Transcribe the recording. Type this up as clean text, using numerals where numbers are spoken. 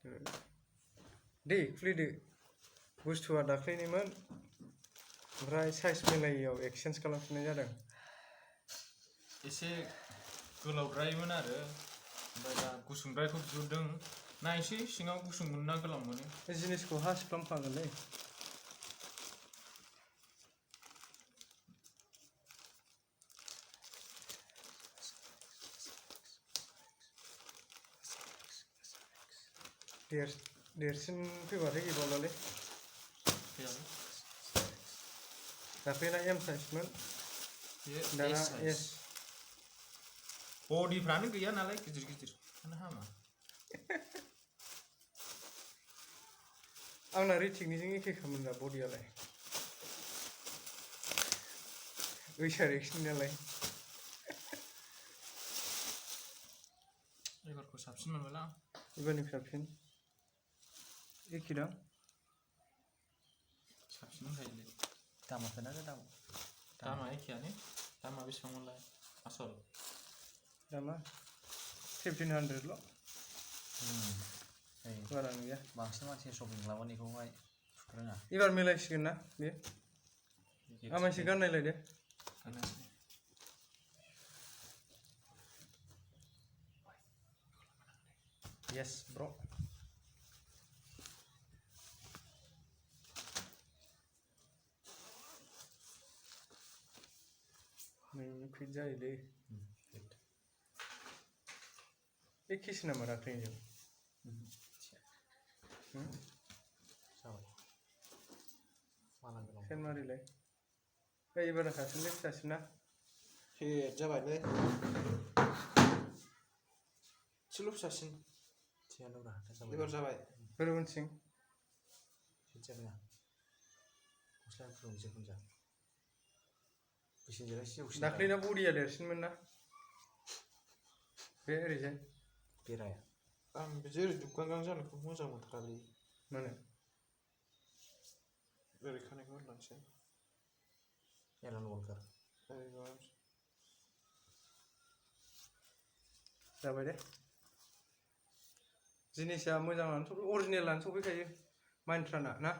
दे खुलिदो बुस्थुआ दाख्लैनिमोन ओमफ्राय size मिलायैयाव exchange खालामफिननाय जादों एसे गोलावद्रायमोन आरो ओमफ्राय दा गुसुंद्रायखौ बिहरदों नायसै सिङाव गुसुं मोनो ना गोलाव मोनो बे जिनिसखौ हास खालामखागोनलै देरसिन फैबाथाय गैबावलालै फैयालै दाख्लैना एम साइजमोन बे दाना एस साइज बडिफ्रानो गैया नालाय गिदिर गिदिर ओंखायनो हामा आंना रिटिकनिजों एखेखामोन दा बडियालाय ओइसार एक्सनि नालाय एबारखौ साबसिन मोनबायला एबारनि साबसिन एखे दां साबसिन होनखायोलै दामा खोनादों दामा एखेयानो दामा बेसेबांमोनलाय आसल दामा 1500ल' बारा गैया बांसिन मानसि शपिं खालामो बेखौहाय रोङा एबार मिलायसिगोन ना बे आमायसो गाननायलाय दे Yes, bro. नोंनि फिट जायोलै एखेसो नामा दाख्लैनिजों जाबाय सेन मारिलाय एबार सासेनलै फिसासिन ना हेड जाबायलै एसेल' फिसासिन एबार जाबाय बोरै उनथिं जाबाय गस्लाफोरखौ जिखुनु जा बेसेन जौसिन दाख्लैना बडिया देरसिनमोन ना बे ओरैजाय बेराया आं बिदि ओरै दुबगांगां जानायखौ मोजां मोनथारालै मानो ओरै खानायखौ होनलांसै एलान वालकार जाबाय दे जिनिसा मोजाङानो अरिजिनेलानो सफैखायो माइन्ट्राना ना